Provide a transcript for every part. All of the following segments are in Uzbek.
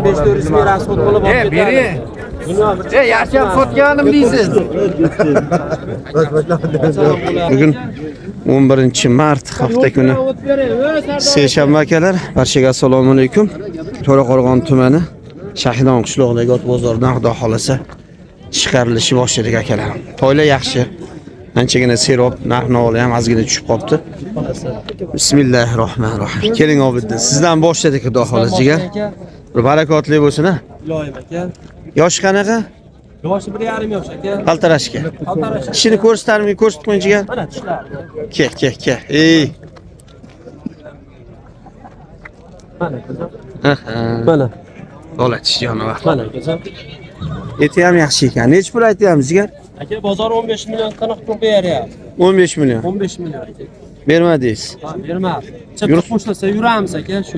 5-400 ming rasxod qilib olib ketadi. Yaxshi ham sotganim deysiz. Bugun 11 mart hafta kuni seshanba akalar, barchaga assalomu alaykum. To'raqo'rg'on tumani Shahidon qishlog'idagi ot bozoridan xudo xolasa chiqarilishi boshladik akalar. Toylar yaxshi. Anchagina serob, narx-navoli ham ozgina tushib qolibdi. Bismillahirrohmanirrohim. Keling Obiddin, sizdan boshladik xudo xolasa jigar. Bir barakotli bo'lsin ha. Iloyim aka. Yoshi qanaqa? Yoshi 1,5 yosh aka. Qaltarashga. Qaltarash. Tishini ko'rsatarmi? Ko'rsatib qo'ying jigar. Mana tishlar. Ke, ke, ke. Ey. Mana qizim. Aha. Mana. Bola tish jonivor. Mana qizim. Eti ham yaxshi ekan. Nechi pul aytyapmiz jigar? Aka bozor 15 million tiniq pul beryapti. 15 million. 15 million aka. Bermadingiz. Ha, bermadi. Chipta qo'shilsa yuramiz aka shu.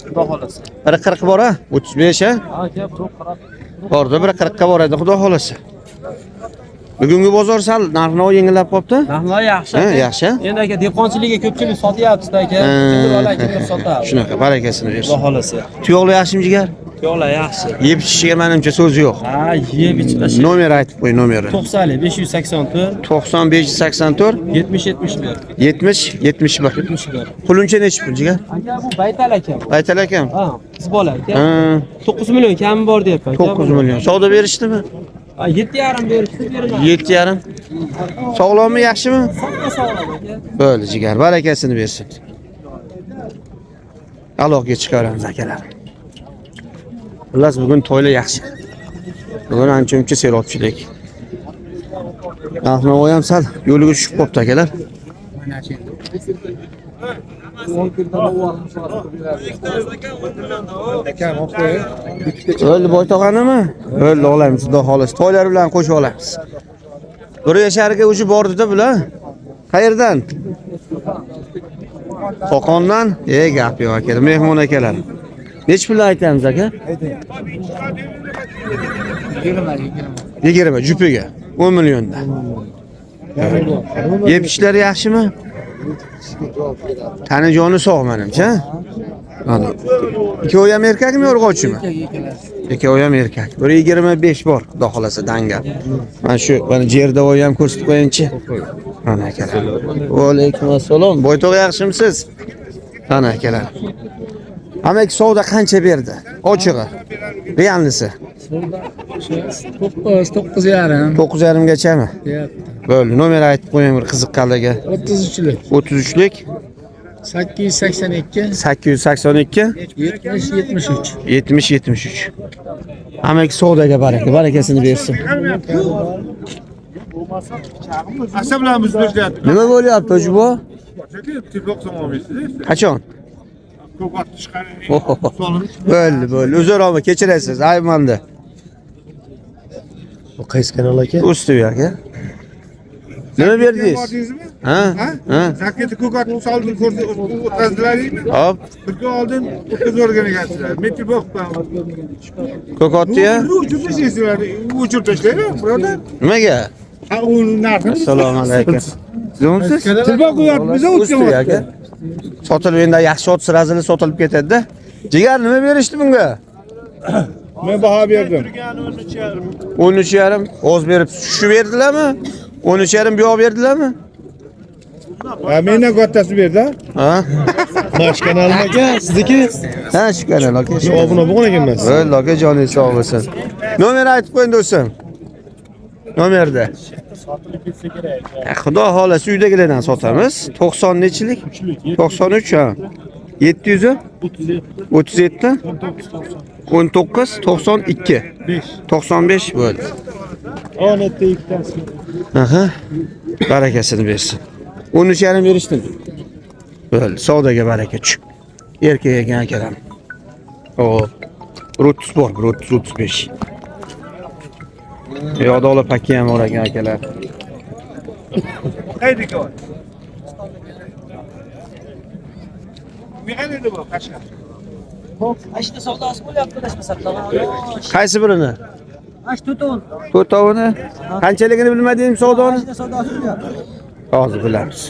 Xudo xolasa. 1.40 bor ha? 35 ha? Ha aka, bir qarab. Bordi, 1.40 ga boradi, xudo xolasa. Bugungi bozor sal narx-navo yengillab qolibdi. Narxlar yaxshi. Ha, yaxshi. Endi aka dehqonchilikka ko'pchilik sotyapti aka. Kimdir oladi, kimdir sotadi. Shunaqa barakasini Xudo bersin. xolasa. Tuyoqlar yaxshimi jigar? Tuyoqlar yaxshi. Yeb ichishiga menimcha so'z yo'q. Ha, yeb ichib tashlab. Nomer aytib qo'y, nomeri. 90 584 90 584 70 71 70 71. 71. Quluncha nechi pul jigar? Aka bu baytal aka bu. Aytal akam. Ha, qiz bola aka. Ha, 9 million kami bor deyapman. 9 million. Savdo berishdimi? Ha, 7,5 berishdi, bermadi. 7,5. Sog'lommi, yaxshimi? Sog'lom sog'lom aka. Bo'ldi jigar, barakasini bersin. Aloqaga chiqaramiz akalar. Xullas bugun to'ylar yaxshi. Bugun ancha-muncha serobchilik. Narx-navo ham sal yo'liga tushib qolibdi akalar. O'ldi boytog'animi? O'ldi, olamiz, xudo xohlasa. To'ylar bilan qo'shib olamiz. Bir yasharga o'zi bordi-da bular. Qayerdan? Qo'qondan? Gap yo'q aka, mehmon akalar. Nechi pul aytamiz aka? 20 jupiga 10 millionda. Yeb ichishlari yaxshimi? Tani joni sog' menimcha. Ana. Ikkovi ham erkakmi, urg'ochimi? Ikkovi ham erkak. 1.25 bor, xudo xolasa dangal. Mana shu, mana Jerdavoy ham ko'rsatib qo'yingchi. Mana akalar. Va alaykum assalom. Boyto'g' yaxshimisiz? Ana akalar. Amaki savdo qancha berdi? Ochig'i. Realnisi. 9,5. 9,5 gachami? Bo'ldi. Nomer aytib qo'ying bir qiziqqanlarga. 33lik. 33lik 882 882 70 73. 70 73. Amaki savdoga baraka, barakasini bersin. Asa bilan biz boshlayapti. Nima bo'lyapti o'zi bu? Qachon? Bo'ldi, bo'ldi. Uzr olma, kechirasiz. Ayb menda. Bu qaysi kanal aka? Ustuv aka. Nima berdingiz? Ha? Ha? Zaketi ko'katni soldi, ko'rdi, o'tkazdilaringmi? Hop, Bir kun oldin o'tkazib yuborgan ekansizlar. Men telefon qilib ko'kotni-ya? O'chirib tashlaysizlar, o'chirib tashlanglar, birodar. Nimaga? Ha, uni narxini Assalomu alaykum. Zo'msiz? Telefon qo'yapmiz, Ustuv aka. Sotilib endi yaxshi ot sirasini sotilib ketadi-da. Jigar nima berishdi bunga? Men baho berdim. 13,5 oz berib shu berdilarmi? 13,5 bu yoq berdilarmi? Ha, mendan kattasi berdi. Ha? Mana shu kanalmi aka? Sizniki? Ha, shu kanal aka. Shu obuna bo'lgan ekanman. Bo'ldi aka, joningiz sog' bo'lsin. Nomer aytib qo'ying do'stim. Nomerda. Xudo xolasa uydagilardan sotamiz. 90 nechilik? 93 ha. 700 37 19 92 95 bo'ldi. Aha. Barakasini bersin. 13,5 berishdim. Bo'ldi, savdoga baraka tush. Erkak ekan akalar. Xo'p. 30 bor, 30 35. Yoqda ola pakka ham bor ekan akalar. Qayerda bor? Qayerda bu? Qashqar. Ashta savdosi bo'lyapti, adashmasam. Qaysi birini? Ash to'tovini. To'rtovini? Qanchaligini bilmadingmi savdoni? Ashta savdosi bo'lyapti. Hozir bilamiz.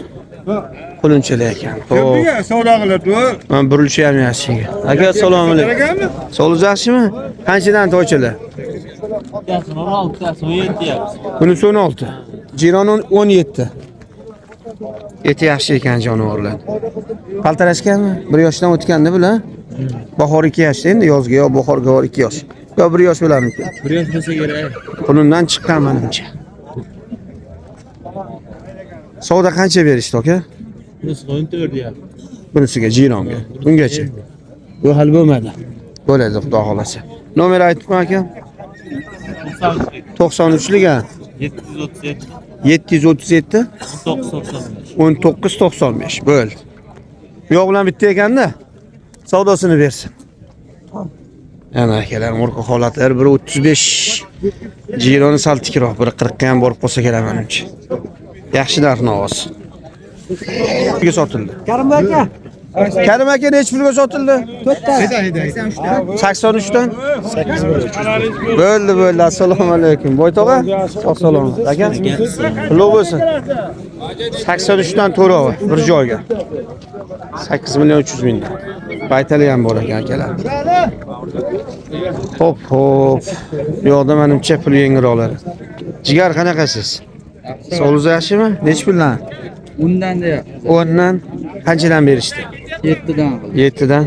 Qulunchalar ekan. Xo'p. Savdo qilib. Mana burilishi ham yaxshi ekan. Aka, assalomu alaykum. Sog'liq yaxshimi? Qanchadan toychalar? Bittasini 16, bittasini 17 deyapmiz. Bunisi 16. Jiyron 17. Eti yaxshi ekan jonivorlar. Qaltirashganmi? 1 yoshdan o'tganda bular. Bahor 2 yoshda endi yozga yo bahorga bor 2 yosh. Yo 1 yosh bo'larmikin? 1 yosh bo'lsa kerak. Qulundan chiqqan menimcha. Savdo qancha berishdi aka? Bunisi 14 deyapmiz. Bunisiga jiyronga. Bungacha. Bu hali bo'lmadi. Bo'ladi xudo xolasa. Nomer aytib qo'y aka. 93lik ha. 737 737 1995. 1995 bo'ldi. Bu yoq bilan bitta ekanda. Savdosini bersin. Ana akalar, orqa holatlari biri 35 jiyron sal tikroq, biri 40 ga ham borib qolsa kerak menimcha. Yaxshi narx navoz. Pulga sotildi. Karim aka. Karim aka necha pulga sotildi? 83 dan. Bo'ldi, bo'ldi. Assalomu alaykum. Boy tog'a, sog' salomat. Aka, qutlug' bo'lsin. 83 dan to'rovi bir joyga. 8 million 300 mingdan. Baytali ham bor ekan akalar. Hop, hop. Bu yoqda menimcha pul yengilroqlari. Jigar qanaqasiz? Sog'ligingiz yaxshimi? Necha puldan? Undan deyapmiz. 10 dan qanchadan berishdi? 7dan qildi. 7 dan.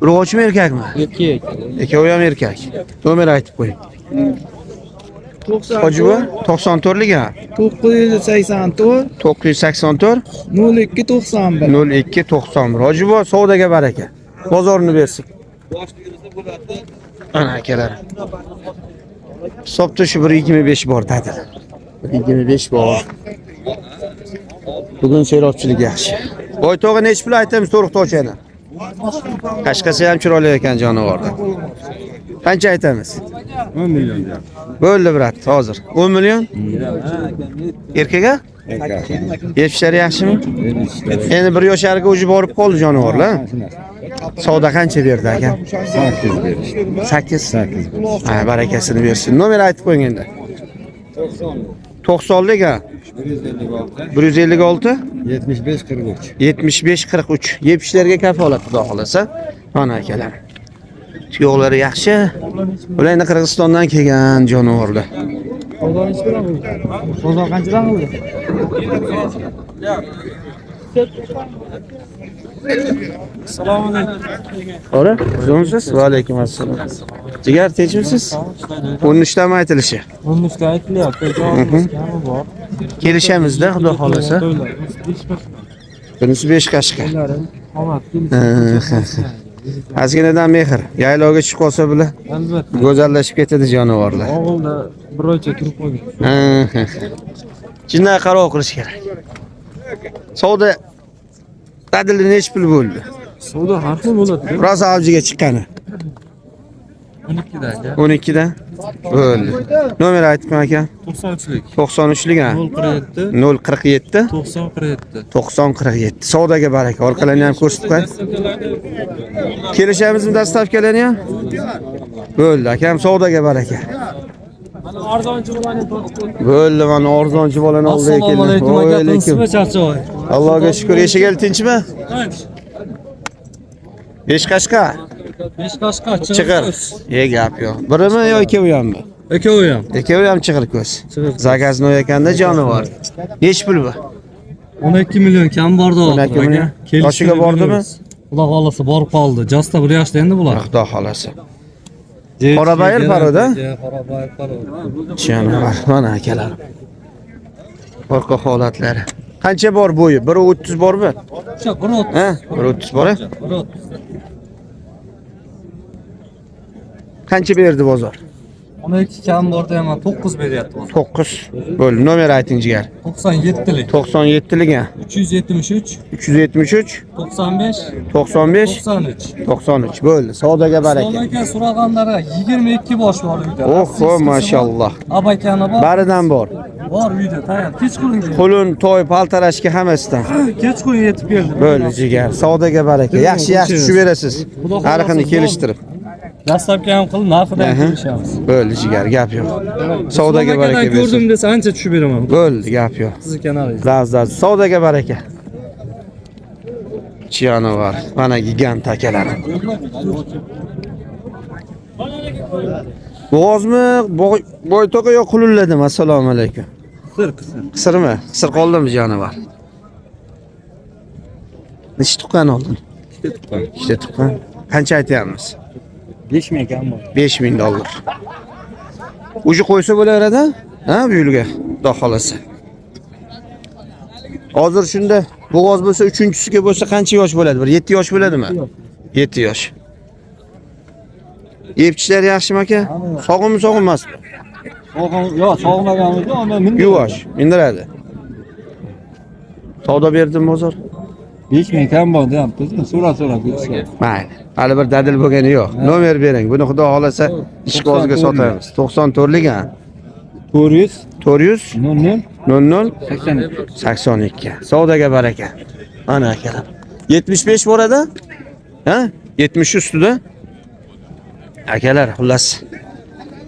Urg'ochimi erkakmi? Erkak. Ikkovi ham erkak. Nomer aytib qo'ying. Hoji buva 94lik ha. 984 984 02 91. 02 91. Hoji buva savdoga baraka. Bozorini bersin. Ana akalar. Hisobda shu 1.25 bor dedi. 1.25 bor. Bugun seyrobchilik yaxshi. Boy tog'a necha pul aytamiz to'riq tochani? Qashqasi ham chiroyli ekan jonivorlar. Qancha aytamiz? 10 million deyapti. Bo'ldi brat, hozir. 10 million? Erkak-a? Yetishlari yaxshimi? Endi bir yosharga o'zi borib qoldi jonivorlar. Savdo qancha berdi aka? 8 berishdi. 8. 8 Ha, barakasini bersin. Nomer aytib qo'ying endi. 90lik ha. 156 75 43. 75 43. Yepishlarga kafolat xudo xolasa. Mana akalar. Tuyoqlari yaxshi. Ular endi Qirg'izistondan kelgan jonivorlar. Bozor qanchadan qildi? To'g'ri? Uzunsiz? Va alaykum assalom. Jigar tinchmisiz? 13 dan aytilishi. 13 dan aytilyapti. Jonimiz kami bor. Kelishamizda xudo xolasa. Bunisi 5 qashqa. Ozginadan mehr. Yaylovga chiqib qolsa bular Albatta. go'zallashib ketadi jonivorlar. Og'ilda bir oycha turib qolgan. Jinday qarov qilish kerak. Savdo dadili necha pul bo'ldi? Savdo har xil bo'ladi. Rosa avjiga chiqqani. 12 dan aka. 12 dan bo'ldi. Nomer aytib qo'ying aka. 93lik. 93lik ha. 047 047 90 47. 90 47. Savdoga baraka. Orqalarini ham ko'rsatib qo'y. Kelishamizmi dastavkalarni ham? Bo'ldi akam, savdoga baraka. Bo'ldi, mana arzonchi bolani oldiga Assalomu keldim. alaykum Voy aka, alaykum. tinchmi charchoy? Allohga shukr. Eshik el tinchmi? Tinch. Besh qashqa. 5 qashqa Chig'ir. E gap yo'q. Birimi yo ikkovi hammi? Ikkovi ham. Ikkovi ham chig'ir ko'z. Chig'ir. Zakaznoy ekanda jonivor. Nechi pul bu? 12 million kam bordi 12 million. Yoshiga bordimi? Xudo xolasa borib qoldi. Josta bir yoshda endi bular. Xudo xolasa. Qorabayir paroda? Qorabayir paroda. Jonivor mana akalar. Orqa holatlari. Qancha bor bo'yi? 1.30 bormi? O'sha 1.30. Ha? 1.30 bor. 1.30. Qancha berdi bozor? 12 kam bordi ham 9 beryapti. 9. Bo'ldi. Nomer ayting jigar. 97lik. 97lik ha. 373 373 95 95 93. 93. Bo'ldi. Savdoga baraka. Islom aka so'raganlarga 22 bosh bor uyda. Oho, mashalloh. Abakani bor. Baridan bor. Bor uyda tayyor. Kechqurun keldi. Qulun, toy, paltarashga hammasidan. Kechqurun yetib keldi. Bo'ldi jigar. Savdoga baraka. Yaxshi yaxshi tushib berasiz. Xudo xohlasa Narxini bor. kelishtirib. Dastlabki ham qilib narxida ham kelishamiz. Bo'ldi jigar, gap yo'q. Savdoga baraka bersin. Ko'rdim desa ancha tushib beraman. Bo'ldi, gap yo'q. Sizni kanalingiz. Lazzat, savdoga baraka. Jonivar, mana gigant akalarim. Bo'g'ozmi, boytoqa yo qulunladimi? Assalomu alaykum. Qisir, qisir. Qisirmi? Qisir qoldimi jonivor? Nechi tuqqan oldin? Ikkita tuqqan. Ikkita tuqqan. Qancha aytyapmiz? 5000 kam bor. 5000 dollar. Uji qo'ysa bo'laveradi, ha, bu yilga, xudo xolasa. Hozir shunda bo'g'oz bo'lsa, uchinchisiga bo'lsa qancha yosh bo'ladi? Bir 7 yosh bo'ladimi? 7 yosh. Yeb-ichishlari yaxshimi aka? Sog'inmi, sog'in emasmi? Yo'q, sog'maganmiz, unda Yuvosh, mindiradi. Savdo berdim bozor. 5000 kam bor deyapmiz. So'ra-so'ra ketishadi. Mayli. Hali bir dadil bo'lgani yo'q. Nomer bering. Buni xudo xolasa ishqibozga sotamiz. 94lik ha. 400 400 00 00 82. 82. Savdoga baraka. Mana akalar. 75 boradi? Ha? 70 ustida. Akalar, xullas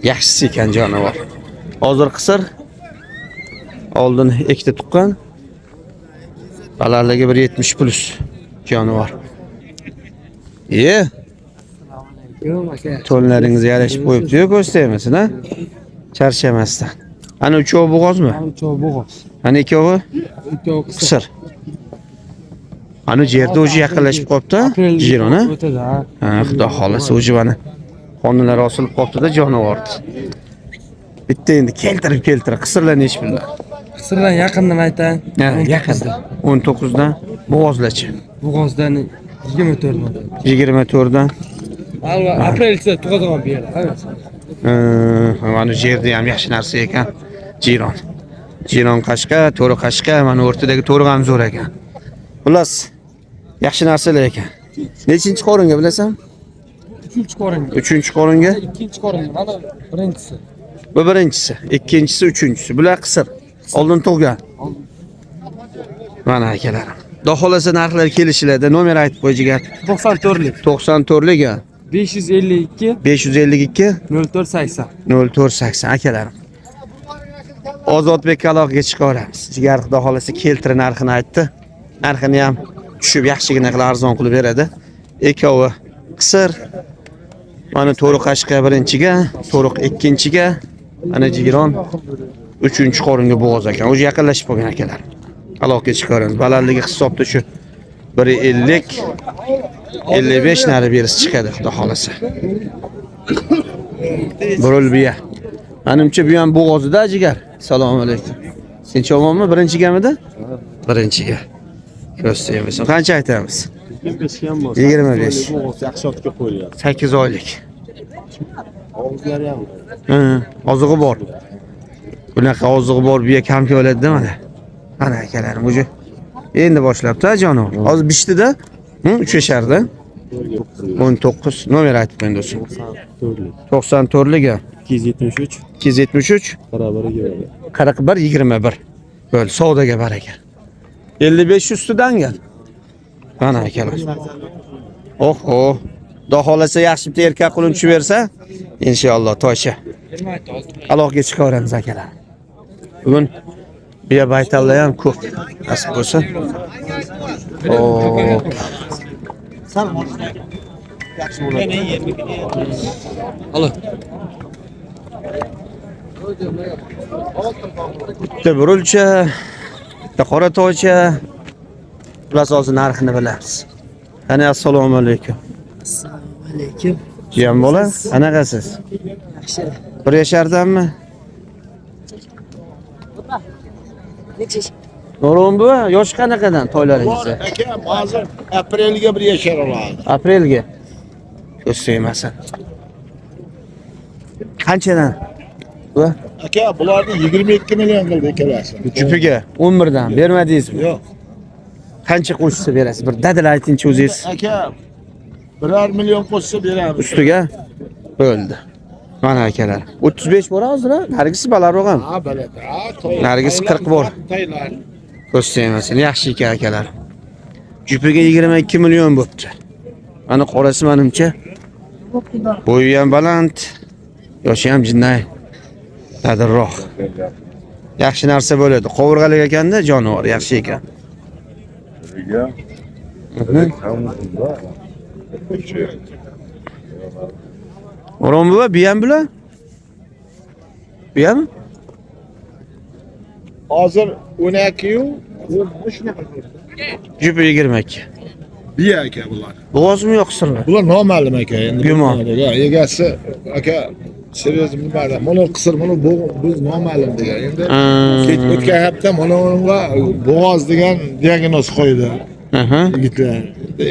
yaxshisi ekan jonivor. Hozir qisir. Oldin ikkita tuqqan. Balandligi bir 70 plus jonivor. Ye, to'nlaringiz yarashib qo'yibdi-yu, ko'z tegmasin, ha? Charchamasdan. Ana uchovi bo'g'ozmi? Uchovi bo'g'oz. Ana ikkovi Ikkovi qisir. qisir. Ana yerda o'zi yaqinlashib qolibdi, Jiron, ha? O'tadi, ha. Ha, xudo xolasa o'zi mana xonalari osilib qolibdi-da jonivorni. Bitta endi keltirib keltirib qisirlar nechi puldan? Qisirdan yaqindan aytayin. Ha, yaqin. 19 dan bo'g'ozlachi. Bo'g'ozdan 24 dan. 24 dan. Alva aprelda tug'adigan biyalar. Mana yerda ham yaxshi narsa ekan. Jiron. Jiron qashqa, to'ri qashqa, mana o'rtadagi to'ri ham zo'r ekan. Xullas, yaxshi narsalar ekan. Nechinchi qoringa bilasan? 3 qoringa. 3 qoringa. 2 qoringa. Mana birinchisi. Bu birinchisi, ikkinchisi, uchinchisi. Bular qisir. Oldin tug'gan. Mana akalarim. Xudo xolasa narxlar kelishiladi. Nomer aytib qo'y jigar. 94lik. 94lik ha. 552 552 04 80. 0480 akalarim. Ozodbek aloqaga chiqaveramiz. Jigar xudo xolasa keltir narxini aytdi. Narxini ham tushib yaxshigina qilib arzon qilib beradi. Ikkovi qisir. Mana to'riq qashqa birinchiga, to'riq ikkinchiga, mana jigron uchinchi qoringa bo'g'oz ekan. O'zi yaqinlashib qolgan akalar. Aloqaga chiqaveramiz. Balandligi hisobda shu 1.50 55 nari berisi chiqadi xudo xolasa. Burul biya. Manimcha bu ham bo'g'ozida jigar. Assalomu alaykum. Sen chomonmi birinchigamidi? Birinchiga. Ko'z tegmasin. Qancha aytamiz? 25. Yaxshi otga qo'yiladi. 8 oylik. Og'izlari ham. Hı, ozig'i bor. Bunaqa ozig'i bor biya kam keladi-da mana. Mana akalarim o'zi endi boshlabdi jonivor. Hozir bishdida. Hı, 3 yasharda. 19 nomer aytib qo'ying do'stim. 94lik. 273 273 barobar keladi. 41 21. Bo'ldi, savdoga baraka. 55 ustidan gel. Mana akalar. Oho. Xudo xolasa yaxshi bitta erkak qulun tushib bersa, inshaalloh toycha. Aloqaga chiqaveramiz akalar. Bugun biya baytallar ham ko'p. Nasib bo'lsa. Hop. Bitta burulcha, bitta qora toycha. Xullas hozir narxini bilamiz. Qani assalomu alaykum. Assalomu alaykum. Jiyan bola, qanaqasiz? Yaxshi. Bir yashardanmi? Nurg'un buva, yoshi qanaqadan toylaringizni? Aka, hozir aprelga bir yashar oladi. Aprelga. Ko'z tegmasin. Qanchadan? Bu Aka, bularni 22 million qildi ikkalasi. jupiga 11 dan bermadingizmi? Yo'q. Qancha qo'shsa berasiz? Bir dadil aytingchi o'zingiz. Aka, birar million qo'shsa beramiz. Ustiga bo'ldi. Mana akalar. 35 bor hozir, ha? Nargisi balandroq ham. Ha, baland. Ha, toy. Nargisi 40 bor. Taylar. Ko'z tegmasin. Yaxshi ekan akalar. Jupiga 22 million bo'pti. Mana qorasi menimcha Bo'yi ham baland, yoshi ham jinday dadilroq. Yaxshi narsa bo'ladi. Qovurg'alik ekanda jonivor yaxshi ekan. O'ron buva, biyam bular? Biyami? Hozir 12 yu shunaqa. Jupi 22. Biya aka bular. Bo'g'ozmi yo'q qisirmi? Bular noma'lum aka endi. Gumon. Egasi aka seryoz bilmadim. Mana qisir, mana biz noma'lum degan. Endi o'tgan hafta mana unga bo'g'oz degan diagnoz qo'ydi yigitlar.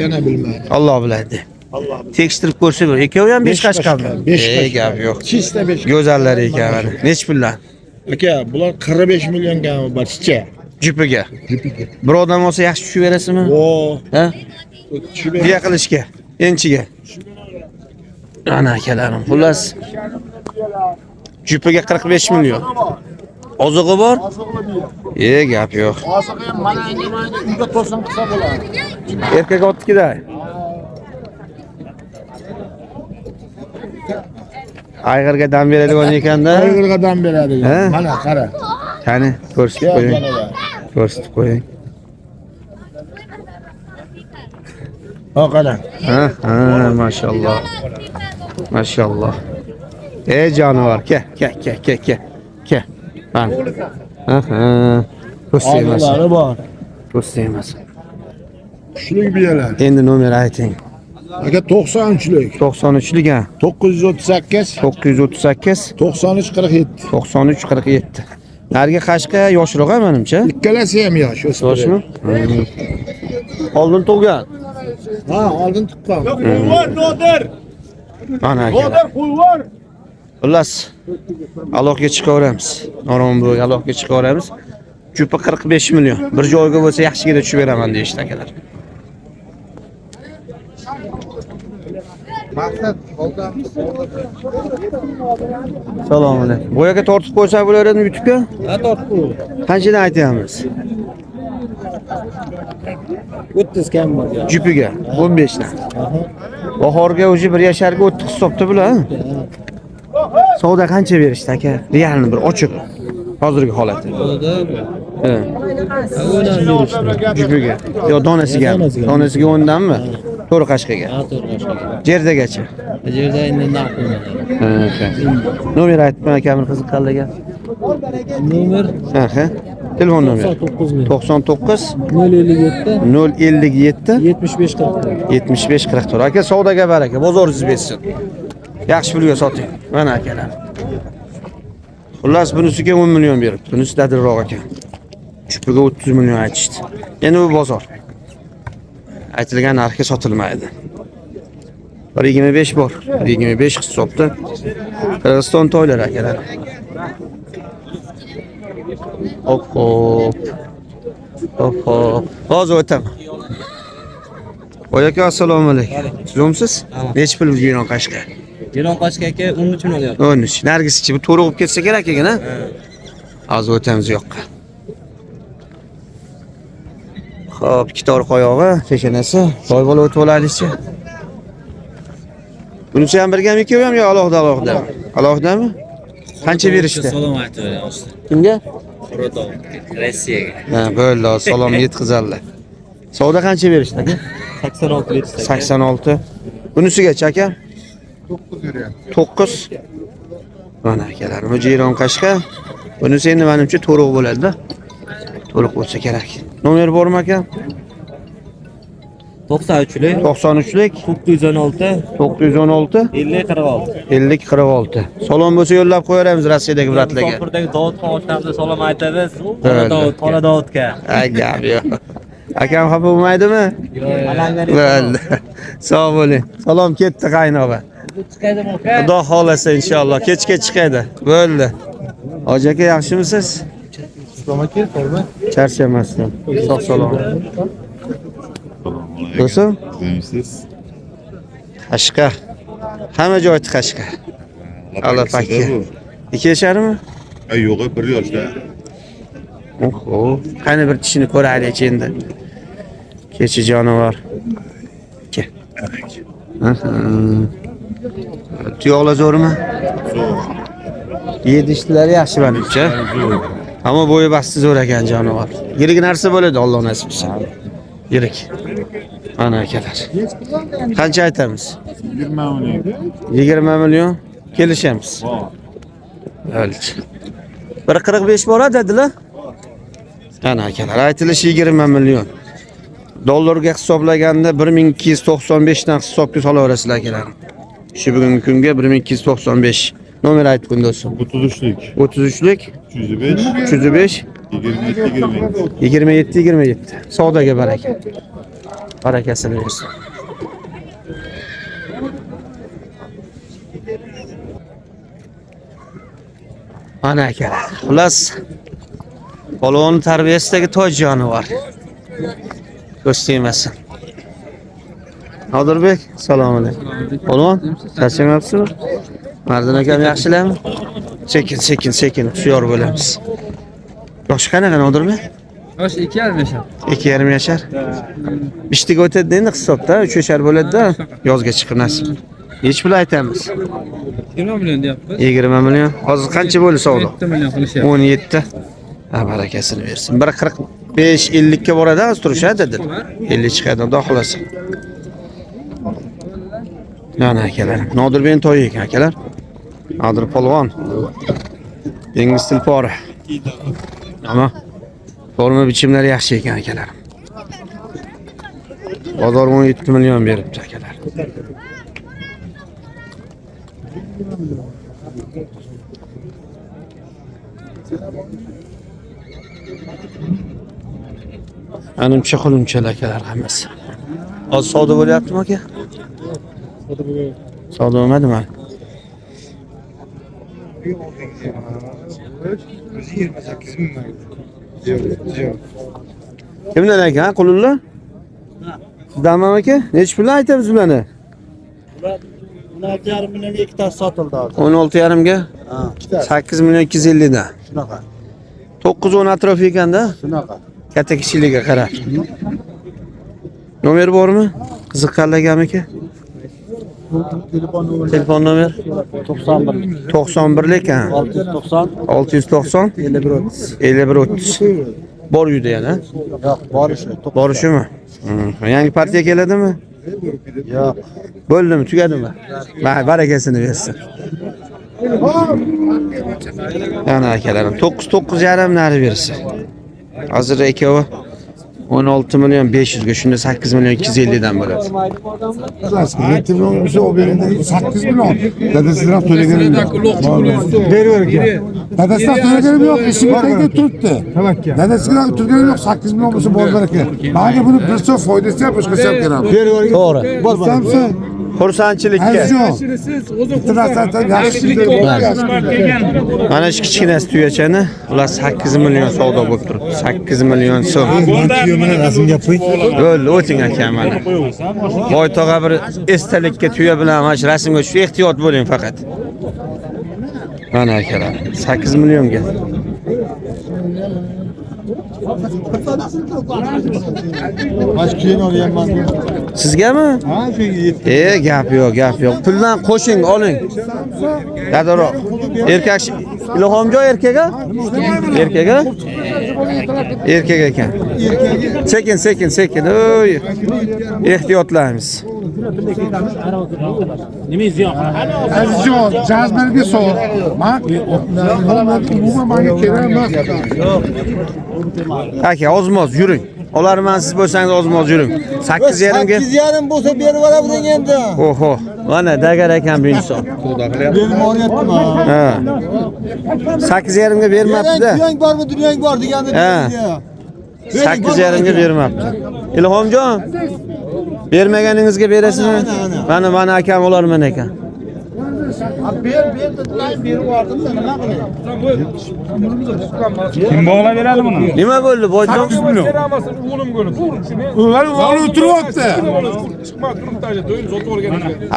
Yana bilmadim. Alloh biladi. Alloh biladi. Tekshirib ko'rsa bo'ladi. Ikkovi ham 5 qashqami? 5 Ey, gap yo'q. Chista 5. Go'zallar ekan mana. Nech puldan? Aka, bular 45 millionga barcha. Jupiga. Jupiga. Bir odam olsa yaxshi tushib berasizmi? O, Ha? tushib Biya qilishga, enchiga. Ana akalarim, xullas. Jupiga 45 million. Ozig'i bor? Gap yo'q. Ozig'i ham mana endi uyda to'sin qilsa bo'ladi. Erkak otnikida. Ayg'irga dam beradigan ekanda. Ayg'irga dam beradi. Mana qara. Qani, ko'rsatib qo'ying. Ko'rsatib qo'ying. Ha, qara. Ha, ha, mashalloh. Mashalloh. Ey jonivor, ke, ke, ke, ke, ke. Ke. Mana. Ha, ha. Ko'z tegmasin. Oziqlari bor. Ko'z tegmasin. Kuchli biyalar. Endi nomer ayting. Aka 93lik. 93lik ha. 938 938 93 47. 93 47. Narigi qashqa yoshroq ha menimcha. Ikkalasi ham yosh, o'smir. Yoshmi? Oldin tug'gan. Ha, oldin tuqqan. Mana aka. Xullas, aloqaga chiqaveramiz. Noronburg aloqaga chiqaveramiz. Jupi 45 million. Bir joyga bo'lsa yaxshigina tushib beraman deyishdi akalar. Assalomu alaykum. Bu yerga tortib qo'ysak bo'lar edimi YouTube'ga? Ha, tortib qo'y. Qanchadan aytyapmiz? 30 kam bor. Jupiga 15 dan. Bahorga o'zi bir yasharga 30 hisobda bular. Savdo qancha berishdi aka? Realni bir ochiq. Hozirgi holati. Ha. Jupiga. Yo donasiga. Donasiga 10 danmi? To'g'ri qashqaga. Ha, to'g'ri qashqaga. Jerdagacha. Jerda endi narx qo'ymagan. Ha, nomer aytma akamni qiziqqanlarga. Nomer Ha, ha. Telefon nomeri 99 99 057 057 75 44. 75 44. Aka savdoga baraka, bozoringiz bersin. Yaxshi pulga soting. Mana akalar. Xullas bunisiga 10 million beribdi. Bunisi dadilroq ekan. Chupiga 30 million aytishdi. Endi bu bozor. Aytilgan narxga sotilmaydi. 1.25 bor. 1.25 hisobda. Qirg'iziston toylari akalar. Hop hop. Hop hop. Hozir o'taman. Voy aka, assalomu alaykum. Tuzumsiz? Necha pul jiyron qashqa? Jiyron qashqa aka 13 million. 13. Nargisichi bu to'g'ri bo'lib ketsa kerak ekan, ha? Hozir o'tamiz u yoqqa. Xo'p, ikkita orqa oyog'i, peshanasi. Toy bola o'tib olaylikchi. Bunisi ham birgami, ikkovi ham yo alohida alohida? Alohidami? Qancha berishdi? Salom aytib beramiz. Kimga? Rossiyaga. Ha, bo'ldi, salom yetkazadilar. Savdo qancha berishdi aka? 86 berishdi. 86. Bunisigachi aka? 9 beryapti. 9. Mana akalar, bu jiyron qashqa. Bunisi endi menimcha to'riq bo'ladi-da. To'liq bo'lsa kerak. Nomer bormi aka? 93lik 93lik 916 916 50 46. 50 46. Salom bo'lsa yo'llab qo'yaveramiz Rossiyadagi bratlarga. Musofirдagi Dovudxon oshnamizga salom aytamiz. Bo'ldi. Dovud, Xola Dovudga. Ay, gap yo'q. Akam xafa bo'lmaydimi? Bo'ldi. Sog' bo'ling. Salom ketdi qaynog'a. Xudo xolasa inshaalloh kechga chiqadi. Bo'ldi. Hoji aka yaxshimisiz? Charchamasdan. Sog' salomat. Do'stim? Siz? Qashqa. Hamma joy qashqa. Alapakka. 2 yasharmi? Yo'q, 1 yoshda. Oho, qani bir tishini ko'raylik endi. Kecha jonivor. Ke. Aha. Tuyoqlar zo'rmi? Zo'r. Yedishtlari yaxshi menimcha. Ammo bo'yi basti zo'r ekan jonivor. Yirik narsa bo'ladi, Alloh nasib etsa. Yirik. Mana akalar. Qancha aytamiz? 20 million. 20 million kelishamiz. Bo'ldi. 1.45 bor dedilar. Ana akalar, aytilishi 20 million. Dollarga hisoblaganda 1295 dan hisobga solaverasizlar akalar. Shu bugungi kunga 1295. Nomer aytib qo'ying do'stim. 33lik. 33lik 305 305 27 27. 27 27. Savdoga baraka. Barakasini bersin. Mana akalar. Xullas, polvon tarbiyasidagi toy jonivor. Ko'z tegmasin. Nodirbek, assalomu alaykum. Polvon, charchamayapsizmi? Mardon akam yaxshilarmi? Sekin, sekin, sekin hushyor bo'lamiz. Yoshi qanaqa Nodirbek? Yosh 2,5 yashar. 2,5 yashar. Bishtiga o'tadi endi hisobda, 3 yashar bo'ladi-da, yozga chiqib nasib. Nechi pul aytamiz? 20 million deyapmiz. 20 million. Hozir qancha bo'ldi savdo? 7 million qilishyapti. 17. Ha, barakasini bersin. 1.45 50 ga boradi, hozir turishadi dedi. 50 chiqadi, xudo xolasa. Mana akalar, Nodirbek to'yi ekan akalar. Nodir polvon. Dengiz tulpori. Ammo forma bichimlari yaxshi ekan akalar. Bozor 17 million beribdi akalar. Anımcha qulunchalar akalar hammasi. Hozir savdo bo'lyaptimi aka? Savdo bo'lmadimi? Kimdan aka qulunlar? Sizdanmi aka? Nechi puldan aytamiz bularni? 16,5 millionga ikkitasi sotildi hozir. 16,5 ga? 8 million 250 dan. Shunaqa. 9-10 atrofi ekanda. Shunaqa. Katta kichikligiga qarab. Nomer bormi? Qiziqqanlargami aka? Telefon nomer 91. 91 lik ha. 690 690 51 30. 51 30. Bor uyda yana. Yo'q, bor shu. Bor shumi? Yangi partiya keladimi? Yo'q. Bo'ldimi, tugadimi? Barakasini bersin. Ana akalarim 9 9,5 nari bersa. Hozir ikkovi 16 million 500 ga, shunda 8 million 250 dan bo'ladi. 7 million bo'lsa, o berindi 8 million. Dadasidan to'laganim yo'q. Dadasidan to'laganim yo'q, eshigi tagida turibdi. Dadasidan turganim yo'q, 8 million bo'lsa bor baraka. Menga buni bir so'm foydasi ham boshqasi ham kerak. To'g'ri. Bilsamsan, Xursandchilikka. Mana shu kichkinasi tuyachani, ular 8 million savdo bo'lib turibdi. 8 million so'm. Bo'ldi, o'ting aka mana. Boy tog'a bir esdalikka tuya bilan mana shu rasmga tushib ehtiyot bo'ling faqat. Mana akalar, 8 millionga. Sizgami? Ha, shunga 7. Gap yo'q, gap yo'q. Puldan qo'shing, oling. Dadaroq. Erkak Ilhomjon erkak a? Erkak a? Erkak ekan. Sekin, sekin, sekin. Oy. Ehtiyotlaymiz. Azizjon, jazmanga so'r. Men umuman menga kerak emas. Aka, ozmoz yuring. Olarman siz bo'lsangiz ozmoz yuring. 8,5 ga. 8,5 bo'lsa berib yuboramiz endi. Oho, mana dagar ekan bu inson. Berib yuboryaptimi? Ha. 8,5 ga bermabdi-da. Tuyang bormi, dunyang bor deganda Ha. 8,5 ga bermabdi. Ilhomjon, bermaganingizga berasizmi? Mana mana akam olarman ekan. Ber, ber dedilar, berib yubordim-da, nima qilay? Kim bog'lab beradi buni? Nima bo'ldi, boyjon? 8 million. Ular o'g'li o'tiryapti.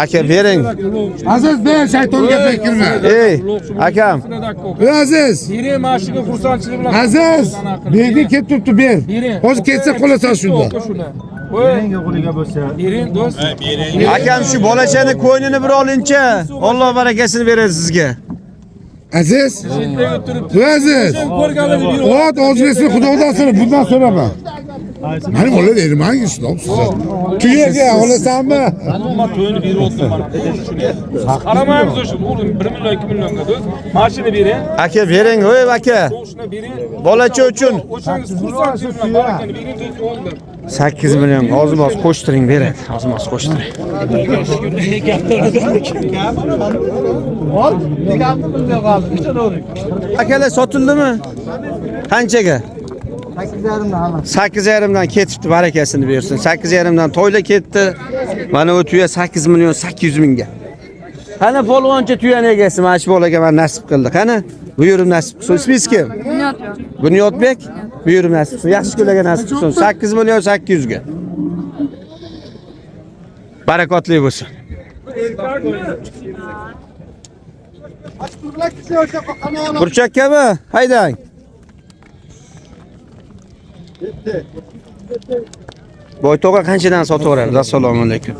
Aka bering. Aziz, ber shaytonga kirma. Ey, akam. Aziz. Bering, mana shunga xursandchilik bilan. Aziz, bergi kelib turibdi, ber. Hozir ketsa qolasan shunda. Bering do'st. Akam shu bolachani ko'ynini bir olinchi. Alloh barakasini beradi sizga. Aziz. Bu Aziz. Ot o'zbekiston Xudodan so'ra, bundan so'rama. Mani bola erman islom siz. Tuyaga olasanmi? Qaramaymiz o'sha o'g'lim 1 million 2 millionga do'st. Mashina bering. Aka bering, ho'y aka. Shuni bering. Bolacha uchun O'shangiz xursand bilan barakani bering do'st o'g'lim. 8 million ozmoz qo'shtiring beradi. Ozmoz qo'shtiring. Akalar sotildimi? Qanchaga? 8,5 dan ketibdi, barakasini bersin. 8,5 dan to'yla ketdi. Mana u tuya 8 million 800 mingga. Qani polvoncha tuyani egasi mana shu bolaga mana nasib qildi. Qani? Buyurib nasib qilsin. Ismingiz kim? Bunyodbek. Bunyodbek. Buyurib nasib qilsin. Yaxshi kunlarga nasib qilsin. 8 million 800 ga. Barakotli bo'lsin. Burchakkami? Haydang. Boyto'g'a qanchadan sotib yuboramiz? Assalomu alaykum.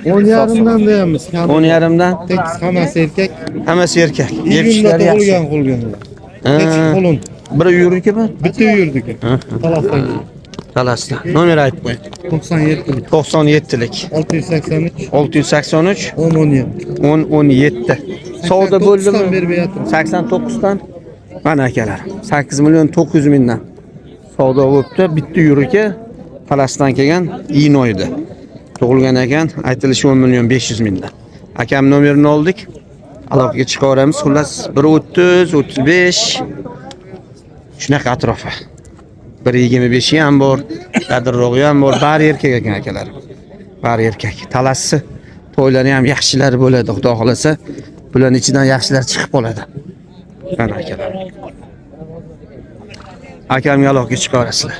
10,5dan deyamiz. 10,5 dan Tekis hammasi erkak. Hammasi erkak. Iyunda Yetishlar yaxshi. tug'ilgan qolgan. Ha, Qulun. Biri uyurnikimi? Bitta uyurdiki. Talasdan. Talasdan. Nomer aytib qo'ying. 97 97lik. 683 683 10 17. 10 17. Savdo bo'ldimi? Berib yotibmiz. 89 dan. Mana akalar. 8 million 900 mingdan savdo bo'libdi. Bitta yuriki Talasdan kelgan iyun oyida tug'ilgan ekan. Aytilishi 10 million 500 mingdan. Akam nomerini oldik. Aloqaga chiqaveramiz. Xullas 1.30, 35 shunaqa atrofi. 1.25 ham bor, dadilrog'i ham bor. Bari erkak ekan akalar. Bari erkak. Talassi to'ylari ham yaxshilari bo'ladi, Xudo xolasa. Bularning ichidan yaxshilar chiqib qoladi. Mana akalar. Akamga aloqaga chiqaverasizlar.